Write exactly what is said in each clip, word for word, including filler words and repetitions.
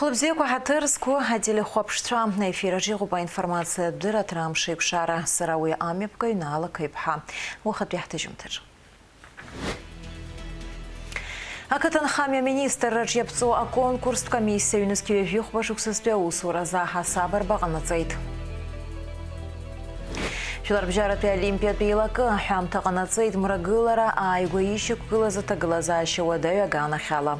Хәлыбзиақәа, ҳаҭыр зқәу ателехәаԥшцәа, аефир аҿы иҟоуп аинформациатә дырраҭара Амш еиқәшара. Сара уи амҩаԥгаҩ Наала Қаиԥҳа. Уахатәи ҳҭыжьымҭаҿы. Ақыҭанхамҩа аминистрраҿ иаԥҵоу аконкурстә комиссиа ҩнызқь ҩажәихәба шықәсазтәи аусуразы аҳасаб арба ҟанаҵеит. Жәларбжьаратәи олимпиатә еилакы аҳәамҭа ҟанаҵеит мрагылара ааигәа ишьақәгылаз аҭагылазаашьа уадаҩ аганахьала.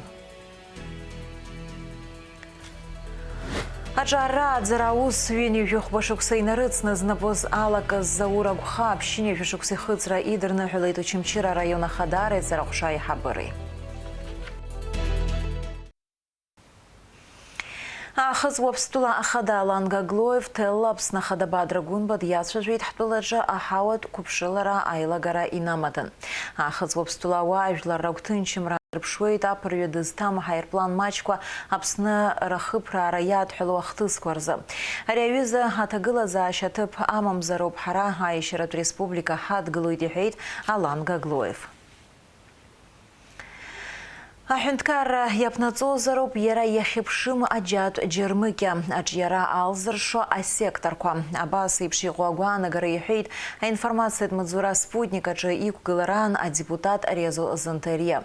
Аҿарра ааӡара аус ҩынҩажәи хәба шықәса инарыцны знапы алакыз Заур Агәхаа ԥшьынҩажәа шықәса ихыҵра идырныҳәалеит Очамчыра араион ахадара еизара ҟәша аиҳабыреи. Аахыҵ Уаԥстәыла ахада Алан Гаглоев Ҭелла Аԥсны ахада Бадра Гәынба диацәажәеит ҳтәылаҿы аҳауатә қәыԥшылара аилагара инамадан. Аахыҵ Уаԥстәыла ауаа жәлар рагәҭынчымра Рыԥшуеит аԥырҩы дызҭам аҳаирплан маҷқәа Аԥсны рахыԥраара иадҳәалоу ахҭысқәа рзы. Ари аҩыза аҭагылазаашьа аҭыԥ амамзароуп, ҳара аиашьаратә республика ҳадгылоит, иҳәеит Алан Гаглоев. Аҳәынҭқарра иаԥнаҵозароуп иара иахьыԥшым аџьатә џьармыкьа, аҿиара алзыршо асекторқәа. Абас еиԥш иҟоу агәаанагара иҳәеит Аинформациатә маҵзура Спутник аҿы иқәгылараан адепутат Резо Занҭариа.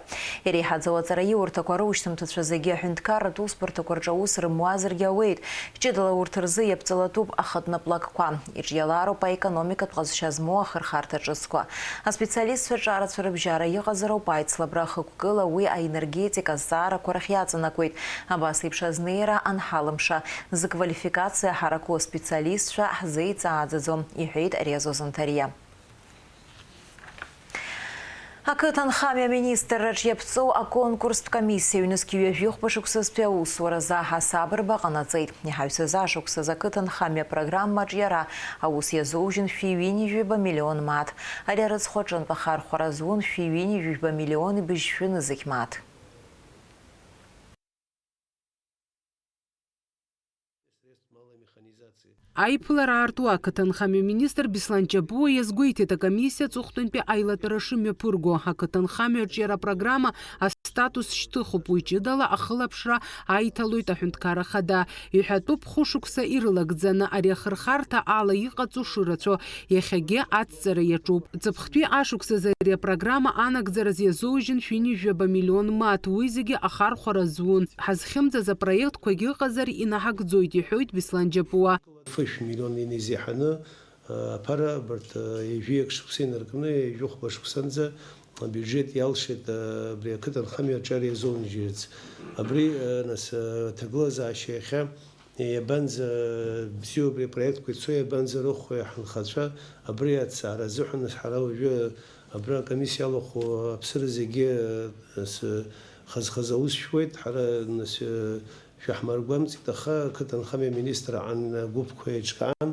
Иреиҳаӡоу аҵараиурҭақәа рушьҭымҭацәа зегьы аҳәынҭқарратә усбарҭақәа рҿы аус рымуазаргьы ауеит. Ҷыдала урҭ рзы иаԥҵалатәуп ахатә наплакқәа. Иҿиалароуп аекономикатә ҟазшьа змоу ахырхарҭа ҿыцқәа. Аспециалистцәа ҿарацәа рыбжьара иҟазароуп аицлабра ахықәкыла уи аенергетика азҵаарақәа рахь иаҵанакуеит. Абас еиԥш азнеира анҳалымша, зквалификациа ҳараку аспециалистцәа ҳзеиҵааӡаӡом, иҳәеит Резо Занҭариа. Ақыҭанхамҩа аминистрраҿ иаԥҵоу аконкурстә комиссиа ҩнызқь ҩажәихәба шықәсазтәи аусуразы аҳасаб рба ҟанаҵеит. Иҳаҩсыз ашықәсазы ақыҭанхамҩа апрограммаҿ иара аус иазоужьын шәи ҩынҩажәи жәаба миллион мааҭ. Ари арыцхә аҿынтә ахархәара зун шәи ҩынҩажәи жәаба миллиони быжьшәи нызқь мааҭ. Аиԥылара аарту ақыҭанхамҩа министр Беслан Ҷапуа иазгәеиҭеит, акомиссиа аҵыхәтәантәи аилатәара шымҩаԥырго. Ақыҭанхамҩа аҿиара апрограмма астатус шьҭыхуп, уи ҷыдала ахылаԥшра аиҭалоит аҳәынҭқар ахада. Иҳәатәуп, хәышықәса ирылагӡаны ари ахырхарҭа ала иҟаҵо шырацәоу, иахьагьы ацҵара иаҿуп. Ҵыԥхтәи ашықәсазы ари апрограмма анагӡараз иазоужьын шәи ҩынҩажәи жәаба миллион мааҭ, уи зегьы ахархәара зун. Ҳазхьымӡаз апроектқәагьы ыҟазар инаҳагӡоит, иҳәоит Беслан Џьапуа. Фышә миллион инеизеиҳаны, аԥара абарҭ, ҩажәи акы шықәса инаркны, ҩажәи хәба шықәсанӡа абиуџьет иалшеит, абри ақыҭанхамҩа аҿар иазоужьырц. Абри, нас, аҭагылазаашьа иахьа Иабанӡа бзиоу абри апроектқәа ицо, иабанӡа рыхәо ҳанхацәа, абри аҭҵаара азыҳәан ҳара уажәы абра акомиссиа иалахәу аԥсыра зегьы, нас, хаз-хаз аус шәуеит, ҳара, нас, шәаҳмыргәамҵит, аха ақыҭанхамҩа аминистр аан агәыԥқәа еиҿкаан,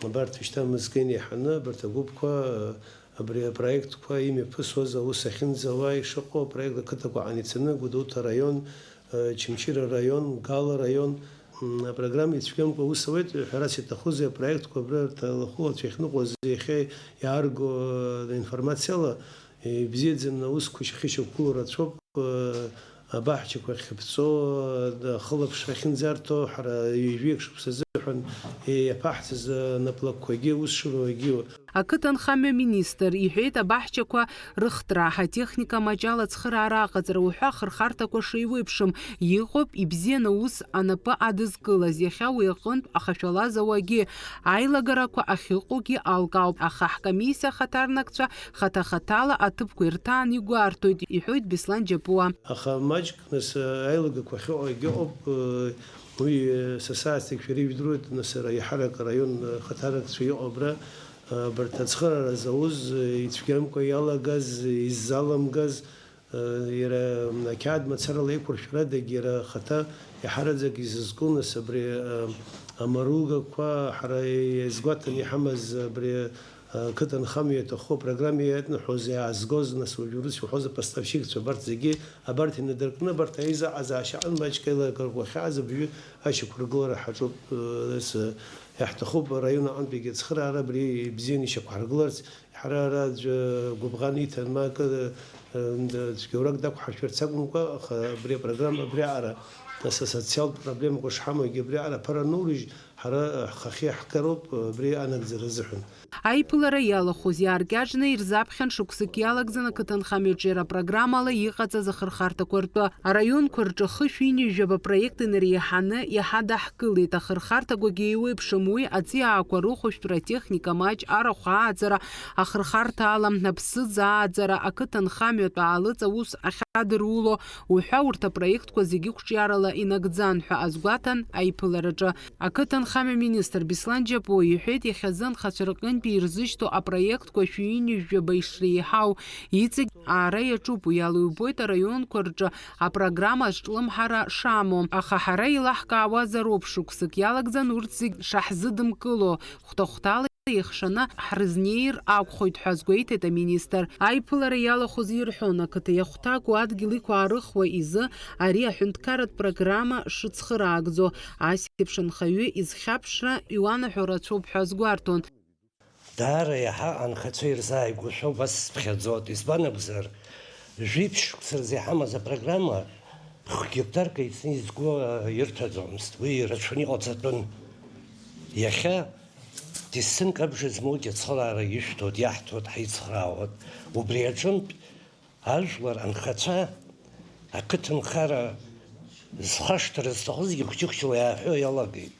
абарҭ шьҭа мызкы инеиҳаны, абарҭ агәыԥқәа, Абри апроектқәа имҩаԥысуаз аус ахьынӡауа ишыҟоу апроект ақыҭақәа ҟаницаны, Гәдоуҭа араион, Чымчыра араион, Гала араион, м, апрограмма ицәгьамкәа аус ауеит. Ҳәарас иаҭахузеи, апроектқәа абра рҭалахәылацәа иахьныҟәоз иахьа иаарго, э, информациала, ибзиаӡаны аусқәа шьақәгылоу рацәоуп. Э, Абаҳчақәа ахьыԥҵоу, ахылаԥшра ахьынӡарҭо, ҳара ҩажәи акы шықәса азыҳәан иаԥаҳҵаз анаплакқәагьы, аус шыруагьы. Ақыҭанхамҩа министр иҳәеит, абаҳчақәа рыхтра, атехника маҷ ала ацхыраара аҟаҵара уҳәа ахырхарҭақәа шеиуеиԥшым иҟоуп, ибзианы аус анапы адызкылаз, иахьа уи аҟынтә ахашәалаз ауагьы аилагарақәа ахьыҟоугьы алкаауп, аха ҳкомиссиа ахаҭарнакцәа хаҭа-хаҭала аҭыԥқәа ирҭаан игәарҭоит, иҳәоит Беслан Џьапуа. Аха маҷк, нас, аилагақәа ахьыҟоу егьыҟоуп, уи, са саасҭагь шәара ижәдыруеит, нас, ара иаҳарак араион хаҭарнакцәа иҟоу абра, абарҭ ацхыраара зауз, ицәгьамкәа иалагаз, иззаламгаз, иара ақьаад мацарала еиқәыршәарадагь иара ахаҭа иаҳараӡак изызку, нас, абри, амаругақәа, ҳара иазгәаҭаны иҳамаз абри, Ақыҭанхамҩа иаҭаху апрограмма ианыҳәоз, иаазгоз, нас, уажә урысшәа уҳәоз, апостовщикцәа, абарҭ зегьы, абарҭ инадыркны, абарҭ аизаҟазаашьа аҟны маҷк аилагарақәа ахьааз абжьы ашьақәыргылара ҳаҿуп, э, нас, э, иаҳҭахуп араион аҟынтәигьы ацхыраара абри ибзианы ишьақәҳаргыларц, Ҳара ара аӡәы гәыбӷан иҭан, ма акы, э, цәгьоурак дақәҳаршәарц акәымкәа, аха абри апрограмма абриаҟара, нас асоциалтә проблемақәа шҳамоугьы абриаҟара аԥара аноурыжь, ҳара ҳхахьы иаҳгароуп абри анагӡара азыҳәан. Аиԥылара иалахәыз иааркьаҿны ирзаԥхьан шықәсык иалагӡан ақыҭанхамҩаҿы иара апрограммала иҟаҵаз ахырхарҭақәа ртәы. Араионқәа рҿы хышә ҩынҩажәаба проект инареиҳаны иаҳа даҳкылеит. Ахырхарҭақәагьы еиуеиԥшым уи, аҵиаақәа рыхәышәтәра, атехника маҷ, арахә ааӡара, ахырхарҭа ала аԥсыӡ ааӡара, ақыҭанхамҩатә аалыҵ аус ахьадыруло уҳәа, урҭ апроектқәа зегьы қәҿиарала инагӡан ҳәа азгәаҭан аиԥылараҿы. Ақыҭанхамҩа министр Беслан Џьапуа иҳәеит, иахьазы анхацәа рҟынтәи ирзышьҭоу апроектқәа шәи ҩынҩажәаба ишреиҳау иҵегь аара иаҿуп, уи ала иубоит араионқәа рҿы апрограмма азҿлымҳара шамоу, аха ҳара илаҳкаауазароуп, шықәсык иалагӡан урҭ зегь шаҳзыдымкыло, хәҭа-хәҭала еихшаны ҳрызнеир акәхоит ҳәа азгәеиҭеит аминистр. Аиԥылара иалахәыз ирҳәон, ақыҭа иахәҭаку адгьыл иқәаарыхуа изы ари аҳәынҭқарратә программа шыцхыраагӡо, асеиԥш анхаҩы изхьаԥшра иуанаҳәо рацәоуп ҳәа азгәарҭон. Даара иаҳа анхацәа ирзааигәоушәа убас сыԥхьаӡоит, избан акәзар, жәиԥшь шықәса рзы иҳамаз апрограмма хә-гектарк еицны изго, а, ирҭаӡомызт, уи ирацәаны иҟаҵатәын. Иахьа десятинк абжа змоугьы ацхыраара ишәҭоит, иаҳҭоит, ҳаицхраауеит. Убри аҿынтә ажәлар, анхацәа, ақыҭанхара зхашҭра зҭахызгьы хәҷы-хәҷыла иааҳәо иалагеит.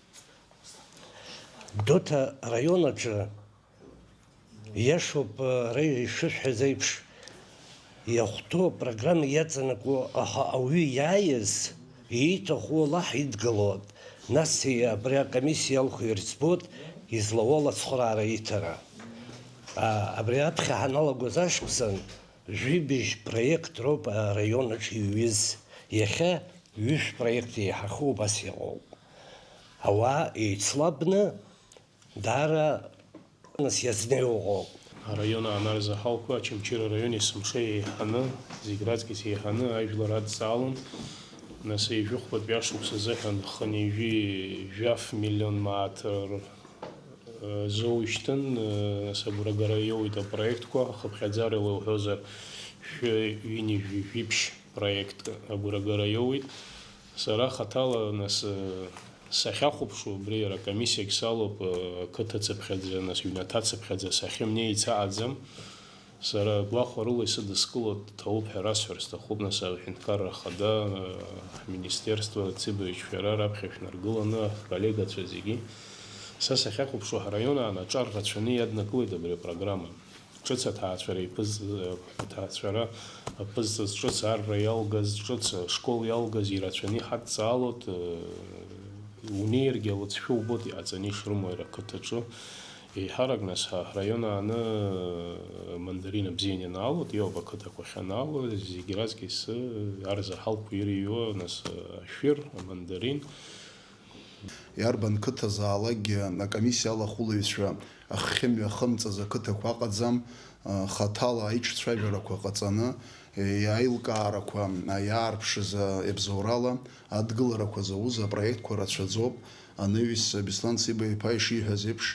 Гәдоуҭа араион аҿы, иашоуп, ара ишышәҳәаз еиԥш, иахәҭоу апрограмма иаҵанакуа, аха ауаҩы иааиз, ииҭаху алаҳ идгылоит, нас абри акомиссиа алху ирӡбоит излауа алацхәраара иҭара. А, абри аԥхьа ҳаналагоз ашықәсан, жәибжь проект роуп араион аҿы иҩыз. Иахьа ҩышә проект еиҳаху убас иҟоуп. Ауаа еицлабны, даара нас иазнеиуа ыҟоуп. Араион аанарзаҳалқәа Очамчыра араион есымша еиҳаны, зегь раҵкыс еиҳаны ажәлар адҵаалон. Нас ҩажәи хәбатәи ашықәс азыҳәан хынҩажәи жәаф миллион мааҭ р-, зоуишьҭын, нас агәрагара иоуит апроектқәа, ахыԥхьаӡарала уҳәозар, шәи ҩынҩажәи жәиԥшь проект агәрагара иоуит. Сара хаҭала, нас, сахьахәаԥшуа, убри иара акомиссиагь салоуп, ақыҭа цыԥхьаӡа, нас, ҩнаҭа цыԥхьаӡа сахьымнеиц аҟаӡам. Сара гәахәарыла исыдыскыло дҭоуп ҳәа расҳәар сҭахуп, нас, аҳәынҭқарра ахада, ҳминистерство, Цыбович, шәара раԥхьа шәнаргыланы, ҳколлегацәа зегьы. Са сахьахәаԥшуа, ҳраион аан аҿар рацәаны иаднакылеит абри апрограмма. Ҿыц аҭаацәара иԥыз-, аҭаацәара аԥызҵаз, ҿыц арра иалгаз, ҿыц ашкол иалгаз ирацәаны иҳадҵаалоит, унеиргьы алыҵшәа убоит иҟаҵаны ишрымоу иара ақыҭаҿы. Еиҳарак, нас, ҳа ҳраион ааны мандарин абзиан ианаалоит, иоуп ақыҭақәа ахьанаало, зегь раҵкыс арзаҳалқәа ирыҩуа, нас, ашәыр, амандарин. Иарбан қыҭазаалакгьы акомиссиа алахәылаҩцәа аххьымҩа ахымҵаз ақыҭақәа ыҟаӡам, хаҭала аиҿцәажәарақәа ҟаҵаны, аилкаарақәа иаарԥшыз абзоурала адгыларақәа зауз апроектқәа рацәаӡоуп. Анаҩс Беслан Цыба-иԥа ишиҳәаз еиԥш,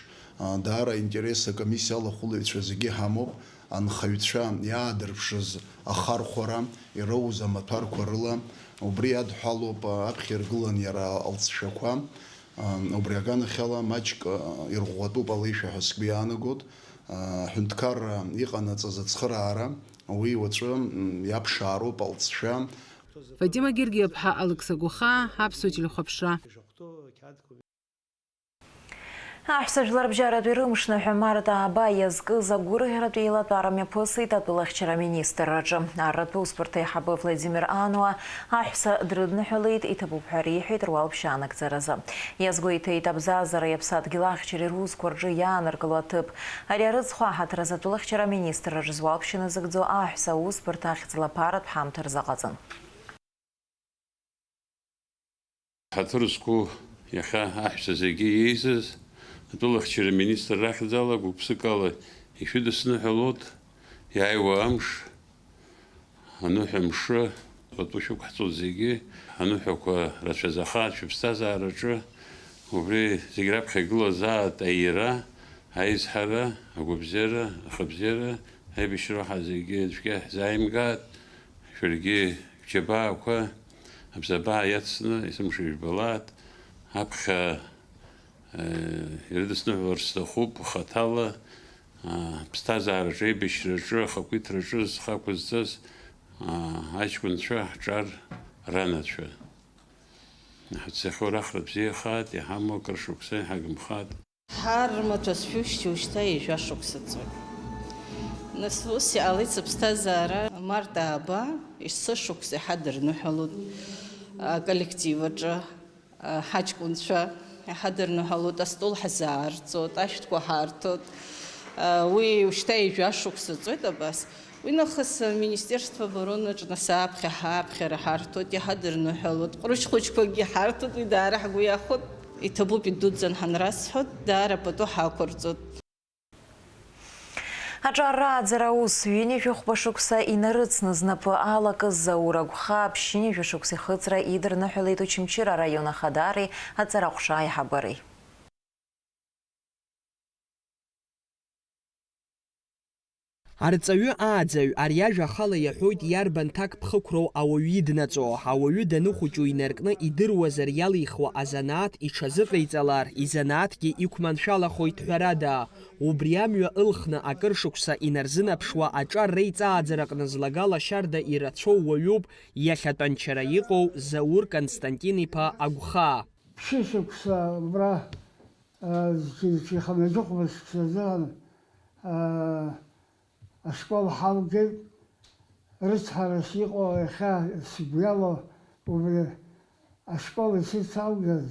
даара аинтерес акомиссиа алахәылаҩцәа зегьы ҳамоуп. Анхаҩцәа иаадырԥшыз ахархәара, ироуз амаҭәарқәа рыла, убри иадҳәалоуп аԥхьа иргылан иара алҵшәақәа. Убри аганахьала маҷк ирӷәӷәатәуп алеишәа ҳәа сгәы иаанагоит. Аҳәынҭқарра иҟанаҵаз ацхыраара, уи уаҵәы иаԥшаароуп алҵшәа. Фатима Гергиаԥҳа, Алықьса Гәахаа, Аԥсуа телехәаԥшра. Аҳәса жәларбжьаратәи рымшныҳәа март ааба иазкыз агәырӷьаратә еилатәара мҩаԥысит атәылахьчара аминистрраҿы. Арратә усбарҭа аиҳабы Владимир Ануа аҳәса дрыдныҳәалеит, иҭабуп ҳәа реиҳәеит руалԥшьа анагӡаразы. Иазгәеиҭеит абзазареи аԥсадгьыл ахьчареи русқәа рҿы иаанаргыло аҭыԥ. Ари арыцхә аҳаҭразы атәылахьчара аминистрраҿы зуалԥшьа назыгӡо аҳәса аусбарҭа ахьӡ лаԥаратә ҳамҭа рзаҟаҵан. Ҳаҭыр зқәу иахьа аҳәса зегьы еизаз, атәылахьчара министр рахьӡала гәык-ԥсыкала ишәыдысныҳәалоит, иааиуа амш, аныҳәа мшы, пату шәықәҳҵоит зегьы, аныҳәақәа рацәаӡахааит шәыԥсҭазаараҿы, убри зегь раԥхьа игылазаат аира, Аизҳара, агәабзиара, ахыбзиара, аибашьра уаҳа зегьы цәгьа иаҳзааимгааит, шәаргьы шәџьабаақәа абзабаа иацны есымша ижәбалааит, аԥхьа, э, ирыдысныҳәалар сҭахуп, хаҭала, а, ԥсҭазаараҿы, аибашьраҿы, ахақәиҭраҿы зхы ақәызҵаз, а, аҷкәынцәа, ҳҿар ранацәа. Ҳацахьоу рахра бзиахааит, иҳамоу акыр шықәса иҳагымхааит. Ҳар рмаҭәа зшәышьҭоу шьҭа ҩажәа шықәса ҵуеит. Нас ус иҟалеит сыԥсҭазаара, март ааба, есышықәса иҳадырныҳәалоит аколлектив аҿы, ҳаҷкәынцәа иҳадырныҳәалоит, астол ҳзаарҵоит, ашәҭқәа ҳарҭоит. Уи шьҭа ҩажәа шықәса ҵуеит абас. Уи нахыс аминистерство обороны аҿы нас аԥхьа ҳаԥхьара ҳарҭоит, иҳадырныҳәалоит, ҟәрышь хәыҷқәакгьы ҳарҭоит, уи даара ҳгәы иахәоит, иҭабуп идуӡӡан ҳанрасҳәоит, даара пату ҳақәырҵоит. Аҿар рааӡара аус ҩынҩажәи хәба шықәса инарыцны знапы алакыз Заур Агәхаа ԥшьынҩажәа шықәса ихыҵра идырныҳәалеит Очамчыра араион ахадареи аҵараҟәша аиҳабыреи. Арҵаҩы ааӡаҩ, ари ажәа ахала иаҳәоит, иарбан ҭакԥхықәроу ауаҩы иднаҵо, ауаҩы даныхәыҷу инаркны идыруазар иалихуа азанааҭ иҽазыҟаиҵалар, изанааҭгьы иқәманшәалахоит, ҳәарада, убри амҩа ылхны акыр шықәса инарзынаԥшуа аҿар реиҵааӡараҟны злагала шьарда ирацәоу уаҩуп иахьатәанчара иҟоу Заур Константин-иԥа Агәхаа. Ԥшьышықәса убра, а, зқьи-, зқьи хынҩажәи хәба шықәса азыҳәан, а, ашкол ҳалгеит, рыцҳарас иҟоу иахьа сгәы иалоу убри ашкол исыцалгаз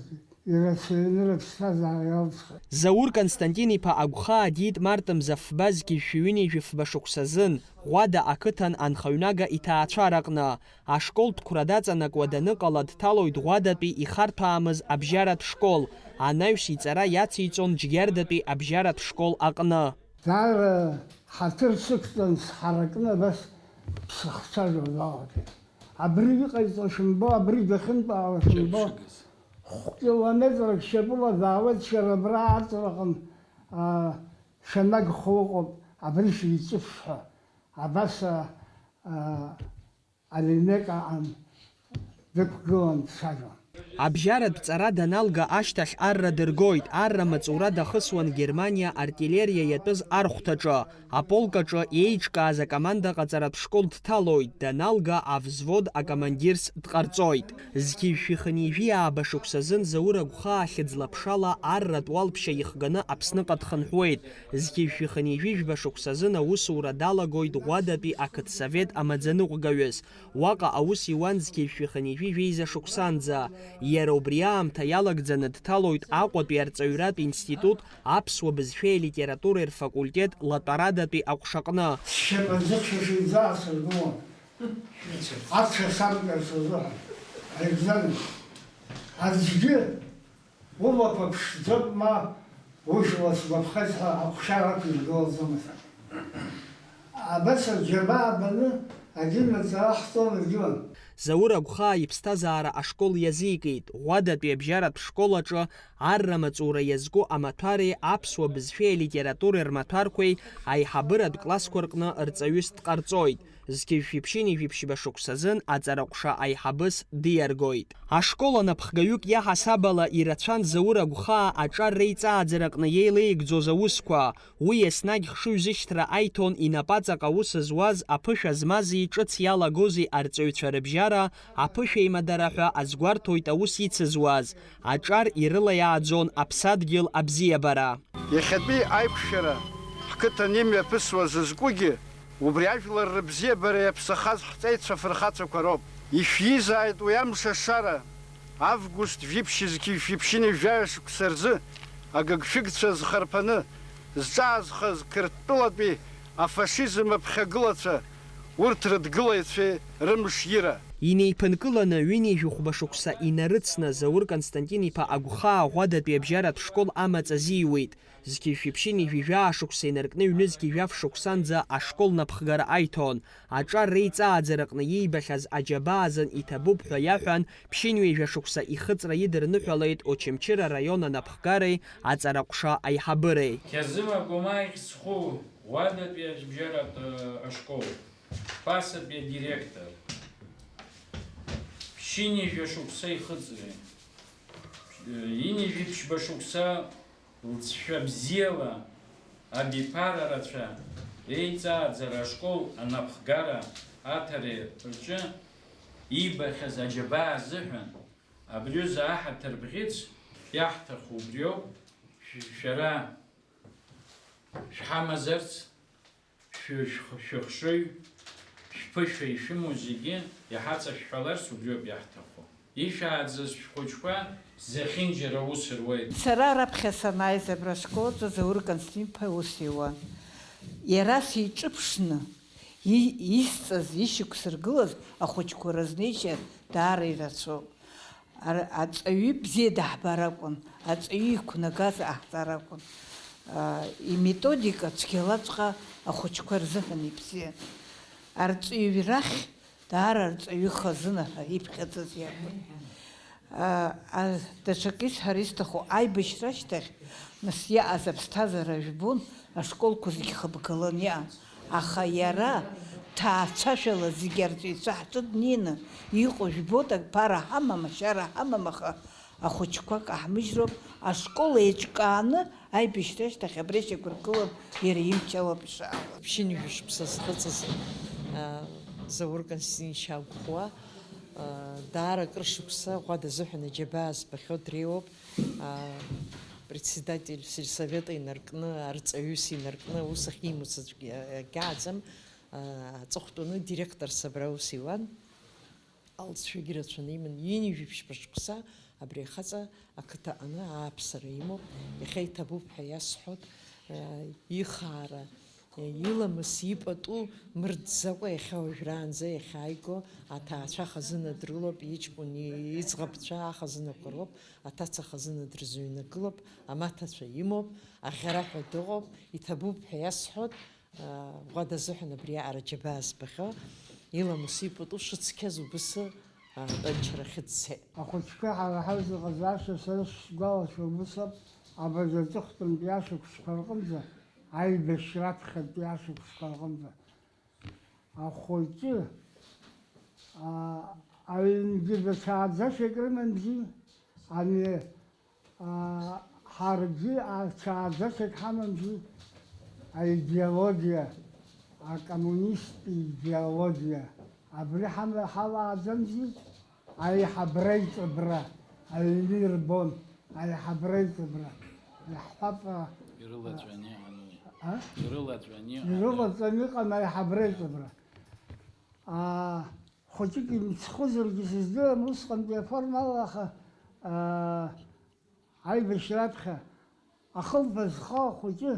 ирацәаҩны рыԥсҭазаара иалҵхеит. Заур Константин-иԥа Агәхаа диит март мза фба зқьи жәшәи ҩынҩажәи фба шықәсазын, Ӷәада ақыҭан анхаҩнага иҭаацәараҟны. Ашкол Ҭқәра даҵанакуа даныҟала дҭалоит Ӷәадатәи ихарҭәаамыз абжьаратә школ, анаҩс иҵара иациҵон Џьгьардатәи абжьаратә школ аҟны. Даара ҳаҭыр сықәҵан сҳаракны абас сахцәажәо далагеит. Абри иҟаиҵо шәымбо, абри дахьынтәаауа шәымбо. Хә-километрак шьапыла даауеит, шәара абра аҵлаҟын, а, шәанагхо ыҟоуп, абри шәиҵыԥш ҳәа. Абас, а, а, Алинек аан дықәгылан дцәажәон. Абжьаратә ҵара даналга ашьҭахь арра дыргоит. Арра маҵура дахысуан Германиа артиллериа иатәыз архәҭаҿы, аполк аҿы еиҿкааз акоманда ҟаҵаратә школ дҭалоит, даналга авзвод акомандирс дҟарҵоит. Зқьи жәшәи хынҩажәи ааба шықәсазын Заур Агәхаа хьыӡла-ԥшала арратә уалԥшьа ихганы Аԥсныҟа дхынҳәуеит. Зқьи жәшәи хынҩажәи жәба шықәсазын аусура далагоит Ӷәадатәи ақыҭсовет амаӡаныҟәгаҩыс. Уаҟа аус иуан зқьи жәшәи хынҩажәи жәеиза шықәсанӡа. Иара убри аамҭа иалагӡаны дҭалоит Аҟәатәи арҵаҩратә институт аԥсуа бызшәеи алитературеи рфакультет латәарадатәи аҟәшаҟны. Сшьапаҿы сшьыжьынӡа аасыргылон. Ацәа самгарц азыҳәан аекзамен. Аӡәгьы Улақәа ԥшӡоуп, ма ужәла сгәаԥхеит ҳәа аҟәшара ақәиргылаӡомызт. Абас аџьабаа баны адин аҵара ҳҵон ргьуан. Заур Агәхаа иԥсҭазаара ашкол иазикит, Ӷәадатәи абжьаратә школ аҿы арра маҵура иазку амаҭәареи аԥсуа бызшәеи алитературеи рмаҭәарқәеи аиҳабыратә классқәа рҟны рҵаҩыс дҟарҵоит. Зқьи жәшәи ԥшьынҩажәи ԥшьба шықәсазын аҵараҟәша аиҳабыс диаргоит. Ашкол анапхгаҩык иаҳасаб ала ирацәан Заур Агәхаа аҿар реиҵааӡараҟны иеилеигӡоз аусқәа. Уи еснагь хшыҩзышьҭра аиҭон инапаҵаҟа аус зуаз, аԥышәа змази ҿыц иалагози арҵаҩцәа рыбжьара, аԥышәеимадара ҳәа азгәарҭоит аус ицызуаз, аҿар ирылаиааӡон аԥсадгьыл абзиабара. Иахьатәи аиқәшәара ҳқыҭан имҩаԥысуа зызкугьы, убри ажәлар рыбзиабара иаԥсахаз ҳҵеицәа фырхацәақәа роуп. Ишәизааит уи амш ашара, август жәиԥшь зқьи жәшәи ԥшьынҩажәи жәаҩа шықәса рзы агыгшәыгцәа зхарԥаны, зҿаазхаз Қырҭтәылатәи афашизм аԥхьагылацәа, урҭ рыдгылаҩцәеи рымш ира. Инеиԥынкыланы ҩынҩажәи хәба шықәса инарыцны, Заур Константин-иԥа Агәхаа Ӷәадатәи абжьаратә школ амаҵ азиуеит. Зқьи жәшәи ԥшьынҩажәи жәаа шықәса инаркны ҩнызқьи жәаф шықәсанӡа ашкол напхгара аиҭон. Аҿар реиҵааӡараҟны иеибахьаз аџьабаа азын иҭабуп ҳәа иаҳәан, ԥшьынҩажәа шықәса ихыҵра идырныҳәалеит Очамчыра араион анапхгареи аҵараҟәша аиҳабыреи. Қьазыма Гомаа ихьӡ зху Ӷәадатәи абжьаратә ашкол, Ԥасатәи адиректор, ԥшьынҩажәа шықәса ихыҵреи, ҩынҩажәи ԥшьба шықәса лҵшәа бзиала абиԥара рацәа реиҵааӡара ашкол анапхгара аҭареи рҿы иибахьаз аџьабаа азыҳәан, абри аҩыза аҳаҭыр бӷьыц иаҳҭаху убриоуп, шә-, шәара шәҳамазарц, шәы-, шәх-, шәыхшыҩ, шәԥышәа ишәымоу зегьы иҳаҵашәҳәаларц убриоуп иаҳҭаху. Ишәааӡаз шәхәыҷқәа зехьынџьара аус руеит. Сара раԥхьа санааиз абра ашколаҿы Заур Константин-иԥа аус иуан. Иара сиҿыԥшны, и-, исҵаз, ишьақәсыргылаз ахәыҷқәа рызнеишьа даара ирацәоуп. Ар-, аҵаҩы бзиа даҳбар акәын, аҵаҩы иқәнагаз ҟаҳҵар акәын. А, иметодика цәгьалаҵәҟьа ахәыҷқәа рзыҳәан ибзиан. Арҵаҩы рахь даара арҵаҩы хазына ҳәа иԥхьаӡаз иакәын. А, а, даҽакы исҳәар исҭаху, аибашьра ашьҭахь, нас иааз аԥсҭазаара жәбон, ашколқәа зегь хыбгалан иҟан. Аха иара ҭаацәашәала зегь арҵаҩцәа ҳҿы днеины иҟоу жәбоит, ак-, ԥара ҳамам, ашьара ҳамам, аха ахәыҷқәа каҳмыжьроуп, ашкол еиҿкааны аибашьра ашьҭахь абра ишьақәыргылан иара имч ауп ишаауа. Ԥшьынҩажәа шықәса зхыҵыз, а, Заур Константинович Агәхаа, а, даара акыр шықәса Ӷәада азыҳәан аџьабаа збахьоу дреиуоуп. А, председатель сельсовета инаркны, арҵаҩыс инаркны аус ахьимоу саӡәгьы акьааӡам. А, аҵыхәтәаны директорс абра аус иуан. Алҵшәагьы рацәаны иман, ҩынҩажәи ԥшьба шықәса абри ахаҵа ақыҭа аҟны ааԥсара имоуп. Иахьа иҭабуп ҳәа иасҳәоит, а, ихаара, а, иламыс ипату мырӡакәа иахьа уажәраанӡа иахьааиго аҭаацәа хазына дрылоуп, иҷкәын иӡӷабцәа ахазынақәа роуп, аҭаца хазына дрызыҩнагылоуп, амаҭацәа имоуп, аӷьараҳәа дыҟоуп, иҭабуп ҳәа иасҳәоит. Ӷәада азыҳәан абри аҟара џьабаа збахьоу, иламыс ипату шыцқьаз убысы, а, тәанчарахьы дцеит. Ахәыҷқәа ҳара ҳаҩыза ҟазаашьа сара сгәалашәо убыс ауп, абыржә аҵыхәтәантәи ашықәсқәа рҟынӡа, аибашьра аԥхьатәи ашықәсқәа рҟынӡа. Ахәыҷы, а, аҩнгьы даҽа ааӡашьак рымамзи, ани, а, ҳаргьы ацәааӡашьак ҳамамзи, аидеологиа, акоммунисттә идеологиа, абри ҳамра ҳалааӡамзи, аиҳабра аиҵыбра аҩны ирбон, аиҳабра аиҵыбра, иаҳҳәап, а, Ирылаҵәаны иҟан уи. А? Ирылаҵәаны иҟан. Ирылаҵәаны иҟан аиҳабра аиҵыбра. Аа, хәыҷык имцхәызаргьы сыздырам усҟантәи аформала, аха, аа, аибашьра аԥхьа ахылԥа зхоу ахәыҷы,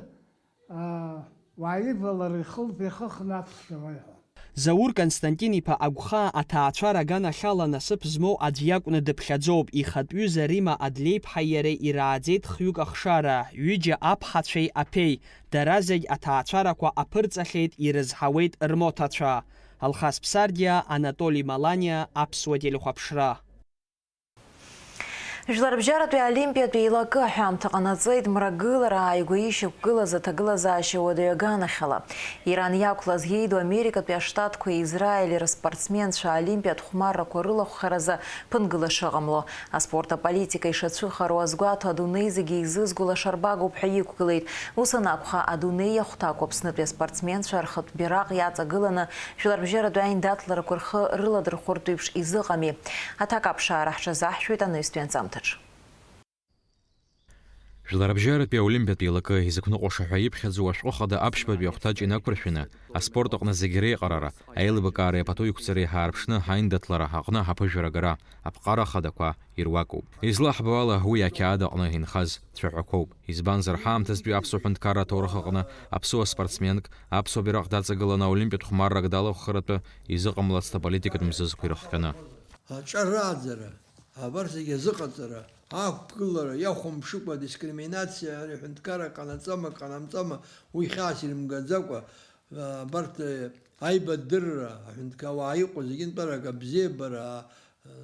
аа, уааивалар ихылԥа ихыхны аԥсшәа леиҳәон. Заур Константин-иԥа Агәхаа аҭаацәара аганахьала насыԥ змоу аӡә иакәны дыԥхьаӡоуп, ихатә ҩыза Рима Адлеиԥҳаи иареи ирааӡеит хҩык ахшара, ҩыџьа аԥҳацәеи аԥеи, дара зегь аҭаацәарақәа аԥырҵахьеит, ирызҳауеит рмоҭацәа. Алхас Ԥсардиа, Анатоли Маланиа, Аԥсуа телехәаԥшра. Жәларбжьаратәи аолимпиатә еилакы аҳәамҭа ҟанаҵеит мрагылара ааигәа ишьақәгылаз аҭагылазаашьа уадаҩ аганахьала. Иран иақәлаз иеиду Америкатәи Аштатқәеи Израили рыспортсменцәа аолимпиатә хәмаррақәа рылахәхьаразы ԥынгыла шыҟамло, аспорт аполитика ишацәыхароу азгәаҭо, адунеи зегьы изызго лашарбагоуп ҳәа иқәгылеит. Ус анакәха, адунеи иахәҭакуп Аԥснытәи аспортсменцәа рхатә бираҟ иаҵагыланы, жәларбжьаратәи аиндаҭларақәа рхы рыладырхәыртә еиԥш изыҟами. Аҭак аԥшаара ҳҽазаҳшәоит анаҩстәи анҵамҭаҿ. Жәларбжьаратәи аолимпиатә еилакы изықәныҟәаша ҳәа иԥхьаӡоу ашәҟәы хада аԥшьбатәи ахәҭаҿ инақәыршәаны, аспорт аҟны зегь реиҟарара, аилибакаареи апатуиқәҵареи ҳаарԥшны ҳаиндаҭлара аҟны ҳаԥыжәара агара, аԥҟара хадақәа ируакуп. Излаҳбо ала, уи ақьаад аҟны инхаз цәаҳәақәоуп. Избанзар, ҳаамҭазтәи аԥсуа ҳәынҭқарра аҭоурых аҟны аԥсуа спортсменк аԥсуа бираҟ даҵагыланы аолимпиатә хәмаррак далахәхаратәы изыҟамлацт аполитикатә мзызқәа ирыхҟьаны. Аҿарааӡара, абарҭ зегьы азыҟаҵара, ақәгылара, иахәамԥшыкәа адискриминациа, ари аҳәынҭқарра ҟанаҵама, ҟанамҵама, уи хьаас ирымгаӡакәа, абарҭ, аибадырра, аҳәынҭқар ауаа иҟоу зегьы нтәарак абзиабара,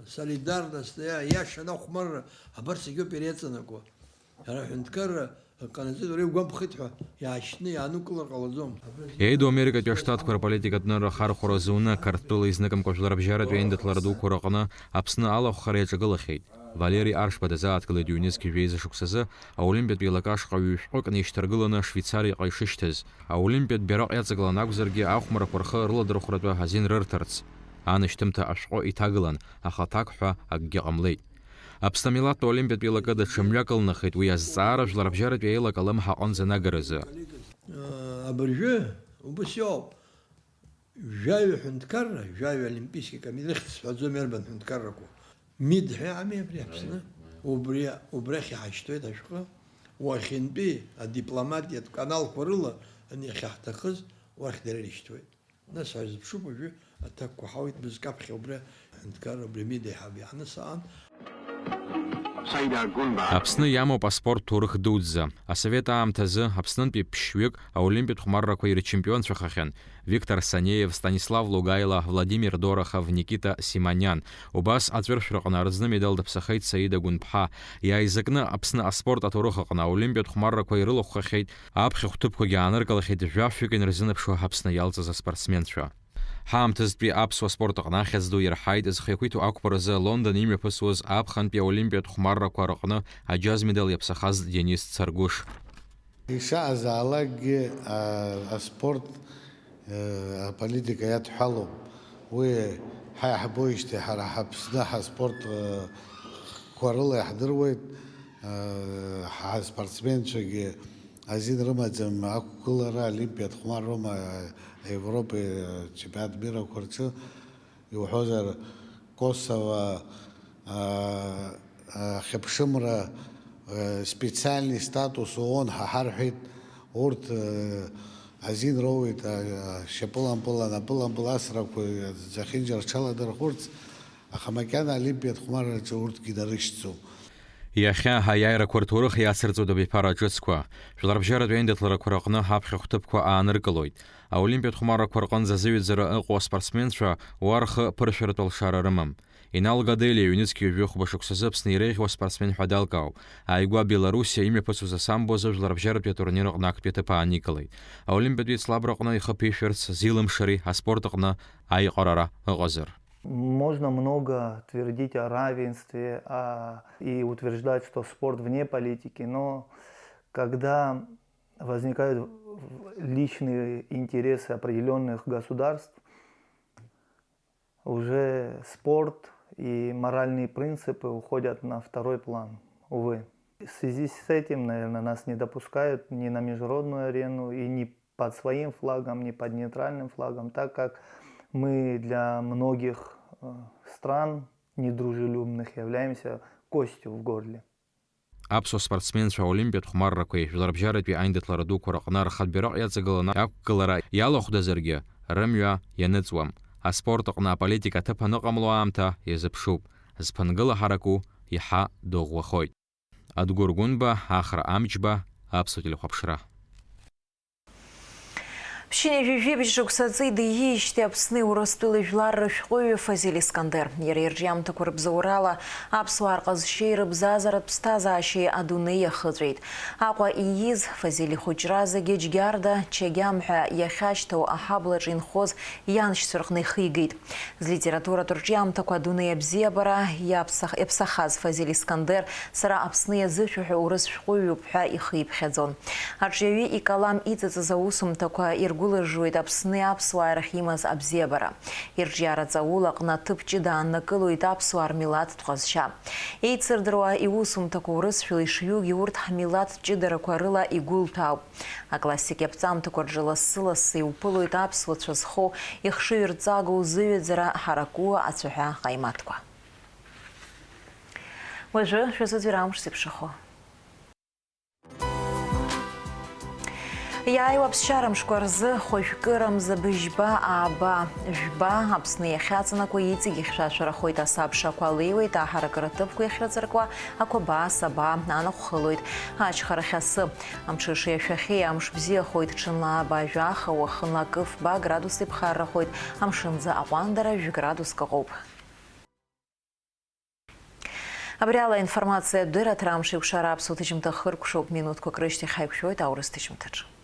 солидарность, иа-, иаша анахәмарра, абарҭ зегьоуп иара иаҵанакуа. Ара аҳәынҭқарра ҟанаҵеит, уара иугәамԥхеит ҳәа иаашьҭны иаанукылар ҟалаӡом. Иеиду Америкатәи Аштатқәа рполитикатә нырра ахархәара зуны, Қарҭтәыла изныкымкәа жәларбжьаратәи аиндаҭлара дуқәа рыҟны Аԥсны алахәхара иаҿагылахьеит. Валери Аршба дазааҭгылеит ҩнызқь жәеиза шықәсазы аолимпиатә еилакы ашҟа ҩ-шәҟәык неишьҭаргыланы Швеицариаҟа ишышьҭаз. Аолимпиатә бираҟ иаҵагылан акәзаргьы, ахәмарақәа рхы рыладырхәратәы азин рырҭарц. Анашьҭымҭа ашәҟәы иҭагылан, аха аҭак ҳәа акгьы ҟамлеит. Аԥсны амилаҭтә олимпиатә еилакы даҽа мҩак ылнахит уи азҵаара жәларбжьаратәи аилак алымҳа аҟынӡа анагаразы. Абыржәы убас иоуп. Жәаҩа ҳәынҭқарра, жәаҩа олимпийски комитет, ихьӡ сҳәаӡом, иарбан ҳәынҭқаррақәоу. МИД ҳәа иҟами абри Аԥсны. Убри, убрахь иҳашьҭуеит ашәҟәы. Уахьынтәи адипломатиатә каналқәа рыла ани иахьаҳҭахыз, уахь дара ирышьҭуеит. Нас ҳазыԥшуп уажәы аҭакқәа ҳауит, бызкаԥхьа убра аҳәынҭқарра, убри амида иҳаб иаҳны саан. Аԥсны иамоуп аспорт ҭоурых дуӡӡа. Асовет аамҭазы Аԥснынтәи ԥшьҩык аолимпиатә хәмаррақәа ирчемпионцәахахьан Виктор Санеев, Станислав Лугаила, Владимир Дорохов, Никита Симониан. Убас аҵәыршәраҟны арыӡны медал даԥсахеит Саида Гәынԥҳа. Иааизакны Аԥсны аспорт аҭоурых аҟны аолимпиатә хәмаррақәа ирылахәхахьеит. Аԥхьахә ҭыԥқәагьы ааныркылахьеит жәафҩык инарзынаԥшуа Аԥсны иалҵыз аспортсменцәа. Ҳаамҭазтәи аԥсуа спорт аҟны ахьӡ ду ирҳаит зхы иақәиҭу ақәԥаразы Лондон имҩаԥысуаз аԥхынтәи аолимпиатә хәмаррақәа рыҟны аџьаз медал иаԥсахаз Денис Царгәыш. Ишаазаалакгьы, а, аспорт, э, аполитика иадҳәалоуп. Уи ҳа иаҳбоижьҭеи ҳара ҳаԥсны ҳаспорт, э, қәа рыла иаҳдыруеит, э, ҳаспортсменцәагьы азин рымаӡам ақәгылара, олимпиатә хәмарроума, Европеи, чемпионат мирақәа рҿы, иуҳәозар, Косово, а, а, хьыԥшымра, а, специальный статус ООН ҳа ҳарҳәеит, урҭ, а, азин роуеит, а, а, шьапылампыл, анапылампыл асрақәа зехьынџьара рҽаладырхәырц, аха макьана олимпиатә хәмарраҿы урҭгьы нарышьҭӡом. Иахьа аиааирақәа рҭоурых иацырҵоит абиԥара ҿыцқәа. Жәларбжьаратәи аиндаҭларақәа рыҟны ҳаԥхьахә ҭыԥқәа ааныркылоит. Аолимпиатә хәмаррақәа рҟынӡа азыҩаӡара ыҟоу аспортсменцәа уа рхы ԥыршәаратә алшара рымам. Инал Гаделиа ҩнызқь ҩажәихәба шықәсазы Аԥсны иреиӷьу аспортсмен ҳәа далкаауп. Ааигәа Белоруссиа имҩаԥысуаз асамбо азы жәларбжьаратәи атурнир аҟны актәи аҭыԥ ааникылеит. Аолимпиатә еицлабраҟны ихы ԥишәарц зилымшари аспорт аҟны аиҟарара ыҟазар? Можно много твердить о равенстве, а, и утверждать, что спорт вне политики, но когда возникают личные интересы определённых государств, уже спорт и моральные принципы уходят на второй план, увы. В связи с этим, наверное, нас не допускают ни на международную арену, и ни под своим флагом, ни под нейтральным флагом, так как мы для многих, э, стран недружелюбных являемся костью в горле. Аԥсуа спортсменцәа аолимпиатә хәмаррақәеи жәларбжьаратәи аиндаҭлара дуқәа рыҟны рхатә бираҟ иаҵагыланы ақәгылара иалахәдазаргьы, рымҩа ианыҵуам. Аспорт аҟны аполитика аҭыԥ аныҟамло аамҭа иазыԥшуп. Зԥынгыла ҳараку иаҳа дыӷәӷәахоит. Адгәыр Гәынба, Ахра Амҷба, Аԥсуа телехәаԥшра. Ԥшьынҩажәи жәибжь шықәса ҵит ииижьҭеи Аԥсни Урыстәылеи жәлар рышәҟәыҩҩы Фазиль Искандер. Иара ирҿиамҭақәа рыбзоурала аԥсуаа рҟазшьеи рыбзазаратә ԥсҭазаашьеи адунеи иахыҵәеит. Аҟәа ииз Фазиль ихәыҷра зегьы Џьгьарда, Чегьам ҳәа иахьашьҭоу аҳаблаҿы инхоз ианшьцәа рҟны ихигеит. Злитературатә рҿиамҭақәа адунеи абзиабара иаԥсах-, иаԥсахаз Фазиль Искандер, сара Аԥсны иазышәа ҳәа урыс шәҟәыҩҩуп ҳәа ихы иԥхьаӡон. Аҿиаҩы икалам иҵыҵыз аусумҭақәа Гәыларжәуеит Аԥсни аԥсуааи рахь имаз абзиабара. Ирҿиара ҵаула аҟны аҭыԥ ҷыда ааннакылоит аԥсуаа рмилаҭтә ҟазшьа. Еицырдыруа иусумҭақәа урысшәала ишҩугьы урҭ ҳмилаҭтә ҷыдарақәа рыла игәылҭәаауп. Аклассик иаԥҵамҭақәа рҿы лассы-лассы иуԥылоит аԥсуа цәа зхоу, ихшыҩ рҵага узыҩаӡара ҳаракуа ацәаҳәа ҟаимаҭқәа. Уажәы шәазыӡырҩ амш зеиԥшрахо. Иааиуа аԥсшьара мшқәа рзы хәажәкырамза быжьба, ааба, жәба Аԥсны иахьаҵанакуа иҵегь ихьшәашәарахоит, асабшақәа леиуеит, аҳаракыра ҭыԥқәа иахьрыҵаркуа ақәаба, асаба, анаҟә хылоит, ачхарахь асы. Амҽышеи ашәахьеи амш бзиахоит, ҽынла ааба, жәаха, уахынла акы-фба градус иԥхаррахоит, амшынӡы аҟәандара жәградуск ыҟоуп. Абри ала аинформациатә дырраҭара амш еиқәшара аԥсуа ҭыжьымҭа хыркәшоуп. Минуҭқәак рышьҭахь ҳаиқәшәоит аурыс ҭыжьымҭаҿы.